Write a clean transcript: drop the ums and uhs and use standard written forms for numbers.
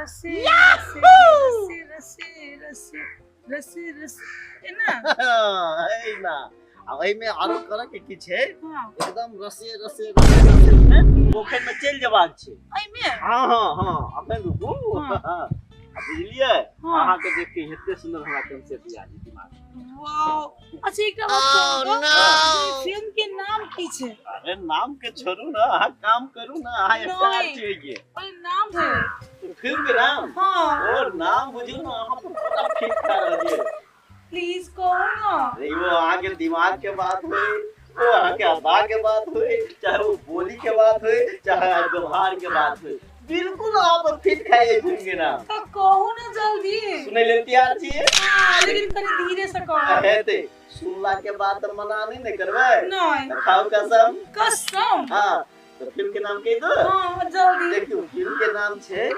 रसे रसे रसे रसे रसे रसे रसे एना। एना आ ओहिमे आरो करऽ के की छै? एकदम रसे रसे रसे रसे मे पोखरि मे चलि जेबाक छै। एहिमे? हँ, अखन रुकू। आ बुझलियै? अहाँके देख के एते सुंदर हमरा कंसेप्ट याद दिमाग मे। वाओ, अच्छा, एकटा बात कहू तऽ, फिल्म के नाम की छै? अरे, नाम के छोड़ू ना, अहाँ काम करू ना, अहाँ स्टार नहि। छियै। ओहि नाम छै। फिल्म के नाम? हाँ। और नाम बुझू ना, अहाँ पर पूरा ठीक खा रहलियै। प्लीज कहू ना। अरे, वो अहाँ के दिमाग के बात होई, वो अहाँ के अदा के बात होई, चाहे वो बोली के बात होई, चाहे व्यवहार के बात होई, बिल्कुल आप फिट खाइए फिल्म के नाम। तऽ कहू ना जल्दी। सुनै लेल तैयार छियै? हाँ, लेकिन कनि धीरे से कहू। हेतै, सुनला के बाद तऽ मना नहि ने करबै? नहि। तऽ खाउ कसम। कसम। हाँ, तऽ फिल्म के नाम कहि दो। हाँ, जल्दी। देखियौ, फिल्म के नाम छै